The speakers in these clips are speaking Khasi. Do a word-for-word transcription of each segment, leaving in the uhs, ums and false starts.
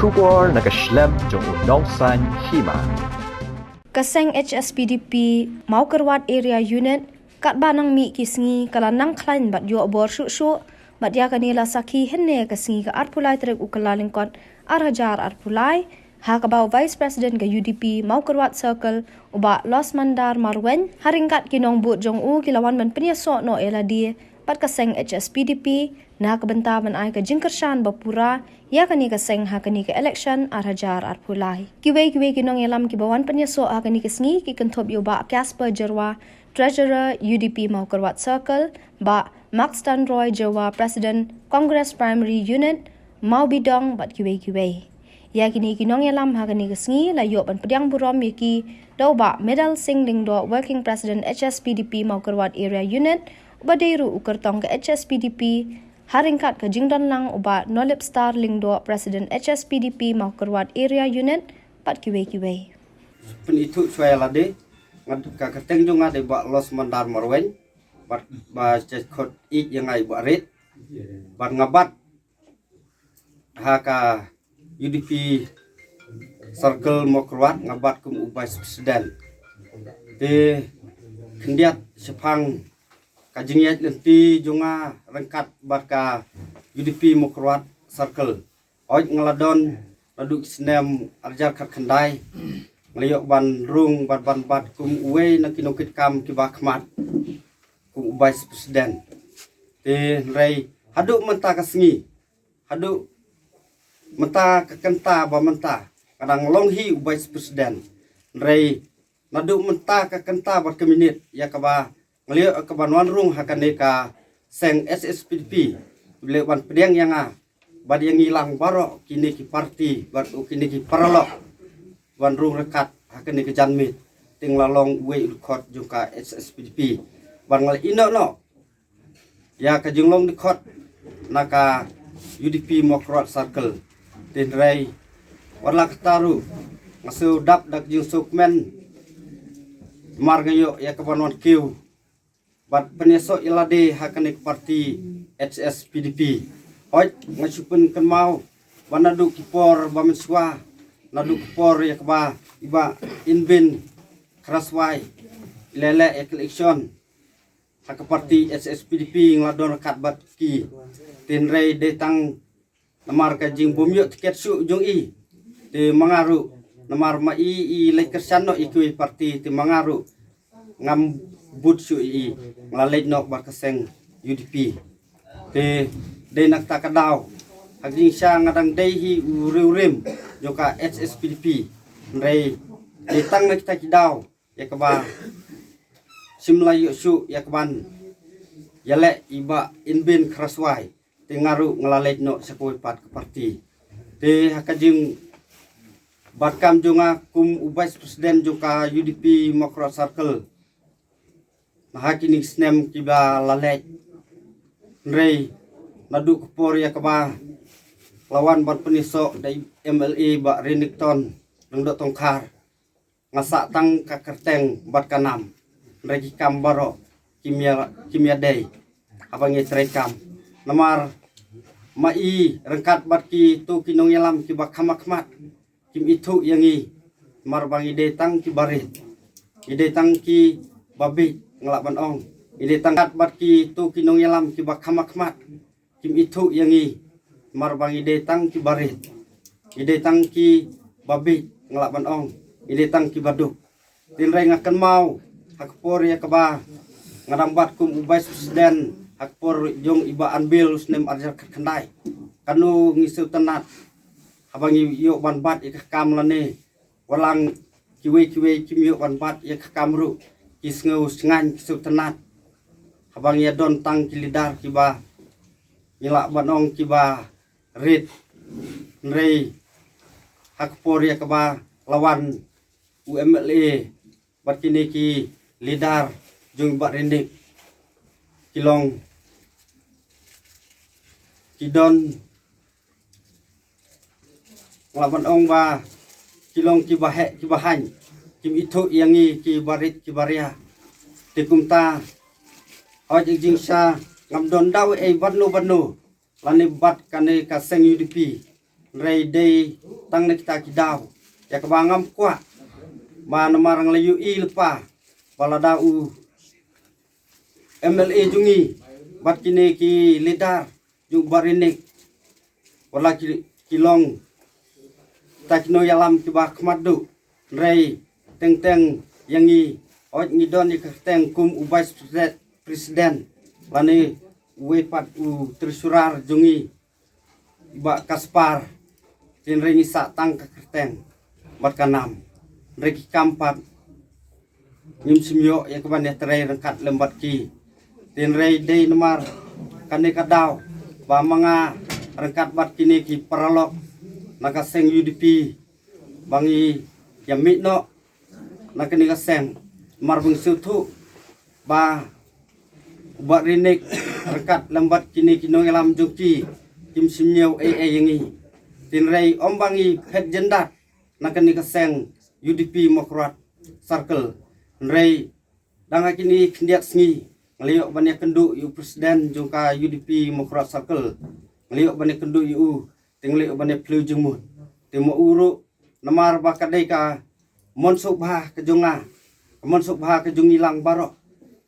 Khubor na ka shlem jong u nongsaiñ hima. Ka seng H S P D P Mawkyrwat Area Unit katba nang mih ki sngi ka la nang khlaiñ bad ïoh bor shuh shuh, bad ïa kane la sakhi hynne ka sngi ka arphew lai tarik u Kyllalyngkot ar hajar arphew lai, ha kaba u Vice President ka U D P Mawkyrwat Circle u Bah Losmandar Marwein, ha ryngkat ki nongbud jong u ki la wan ban pynïasoh noh ïa lade bad ka seng H S P D P na ka bynta ban ai ka jingkyrshan ba pura ïa kane ka seng ha kane ka election ar hajar arphew lai. Kiwei kiwei ki nongïalam kiba wan pynïasoh ha kane ka sngi ki kynthup ïa u Bah Casper Jyrwa, Treasurer U D P Mawkyrwat Circle, Bah Maxton Roy Jyrwa, President Congress Primary Unit Mawbidong, bad kiwei kiwei. Ïa kine ki nongïalam ha kane ka sngi la ïoh ban pdiang burom ïa ki da u Bah Medal Singh Lyngdoh, Working President H S P D P Mawkyrwat Area Unit, uba dei ruh u kyrtong ka H S P D P, ha ryngkat ka jingdon lang u Bah Nolip Star Lyngdoh, President H S P D P Mawkyrwat Area Unit, bad kiwei kiwei. Pynithuh shuwa ïa lade, nga, ka kyrteng jong nga dei Bah Losmandar Marwein, bad ba jait khot ïeit ïa nga i Bah Rit, bad nga bat ha ka U D P Circle Mawkyrwat, nga bat kum u Vice President. Te khyndiat shaphang ka jingïaid lynti jong nga ryngkat bad ka U D P Mawkyrwat Circle. Hooid, nga la don naduh ki snem ar hajar khatkhyndai, nga la ïoh ban rung bad ban bat kum uwei na ki nongkitkam kiba khmat, kum u Vice President. Te hynrei haduh mynta ka sngi, haduh mynta ka kynta ba mynta, nga dang long hi u Vice President. Hynrei naduh mynta ka kynta bad ka minit ïa kaba nga la ïoh ka ban wan rung ha kane ka seng H S P D P, u leh ban pdiang ïa nga bad ïa ngi lang baroh kine ki party bad u kine ki paralok ban rung ryngkat ha kane ka janmiet. Te nga la long uwei u dkhot jong ka H S P D P bad nga la ïehnoh noh ïa ka jinglong dkhot na ka U D P Mawkyrwat Circle. Te hynrei wat la katta ruh nga shu dap da ka jingsngewkmen, namar nga ïoh ïa ka ban wan kiew bad pynïasoh ïa lade ha kane ka party H S P D P. Hooid, nga shu pynkynmaw ba naduh ki por ba mynshuwa, naduh ki por ïa kaba i Bah Inbin Khraswai i la leh ïa ka election ha ka party H S P D P, nga la don ryngkat bad ki. Te hynrei dei tang namar ka jingbym ïoh tiket shuh jong i, te ma nga ruh, namar ma i i leit kyrshan noh ïa kiwei party, te ma nga ruh ngam bud shuh ïa i, nga la leit noh bad ka seng U D P. Te dei na kata ka daw, ha ka jingshisha nga dang dei hi u riewrim jong ka H S P D P. Hynrei dei tang na kita ki daw ïa kaba shim la ïoh shuh ïa ka ban ïaleh i Bah Inbin Khraswai, te nga ruh nga la leit noh sha kawei pat ka party. Te ha ka jingbat kam jong nga kum u Vice President jong ka U D P Mawkyrwat Circle, na ha kine ki snem kiba la leit, hynrei naduh ka por ïa kaba la wan ban pynïasoh da i M L A Bah Renikton Lyngdoh Tongkhar, nga sah tang ka kyrteng bad ka nam, hynrei ki kam baroh kim ïa, kim ïadei haba ngi trei kam. Namar ma i ryngkat bad kito ki nongïalam kiba kham ha khmat kim ithuh ïa ngi, namar ba ngi dei tang kiba rit, ngi dei tang kiba bieit, nga lah ban ong, ngi dei tang, ryngkat bad kito ki nongïalam kiba kham ha khmat kim ithuh ïa ngi, namar ba ngi dei tang kiba rit, ngi dei tang kiba bieit, nga lah ban ong, ngi dei tang kiba duk. Te hynrei nga kynmaw ha ka por ïa kaba nga dang bat kum u Vice President, ha ka por jong i Bah Anbil u snem ar hajar khatkhyndai, kano ngi sngewtynnat haba ngi ïoh ban bat ïa ka kam lane, wat la kiwei kiwei kim ïoh ban bat ïa ka kam ruh, ki sngew sngewtynnat haba ngi ïa don tang ki leader kiba ngi lah ban ong kiba rit. Hynrei ha ka por ïa kaba la wan u M L A bad kine ki leader jong i Bah Renik, ki long, ki don, nga lah ban ong ba ki long kiba heh kiba haiñ, kim ithuh ïa ngi kiba rit kiba ria. Te kumta, hooid, ha ka jingshisha ngam don daw ei bad no bad no lane bad kane ka seng U D P, hynrei dei tang na kita ki daw ïa kaba ngam kwah ba namar nga la ïohi lypa ba lada u M L A jong ngi bad kine ki leader jong u Bah Rinik, wat la ki, ki long kita ki nongïalam kiba khmat duh, hynrei teng teng ïa ngi, hooid ngi don ïa ka kyrteng kum u vice president, president, lane uwei pat u treasurer jong ngi, i Bah Kaspar, hynrei ngi sah tang ka kyrteng bad ka nam, hynrei ki kam pat ngim shym ïoh ïa kaban ïatrei ryngkat lem bad ki. Hynrei dei namar kane ka daw ba ma nga ryngkat bad kine ki paralok na ka seng U D P ba ngi ïa mih noh na kane ka seng, namar ba ngi sngewthuh ba u Bah Rinik ryngkat lem bad kine ki nongïalam jong ki kim shym ñiew ei ei ïa ngi. Hynrei ym ba ngi phet jyndat na kane ka seng U D P Mawkyrwat Circle, hynrei dang ha kine khyndiat sngi nga la ïoh ban ïakynduh ïa u president jong ka U D P Mawkyrwat Circle, nga la ïoh ban ïakynduh ïa u, te nga la ïoh ban ïaphylliew jingmut. Te ma u ruh, namar ba ka dei ka mon sngewbha ka jong nga, ka mon sngewbha ka jong ngi lang baroh,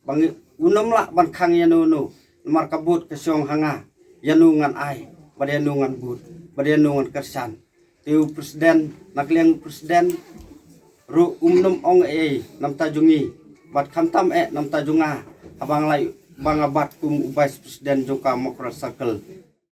ba ngi, un ym lah ban khang ïano no, namar ka vote ka shong ha nga, ïano ngan ai bad ïano ngan vote bad ïano ngan kyrshan. Te u president, na ka liang u president ruh um nym ong ei ei na bynta jong ngi bad khamtam eh na bynta jong nga, haba nga la, ba nga bat kum u vice president jong ka Mawkyrwat Circle.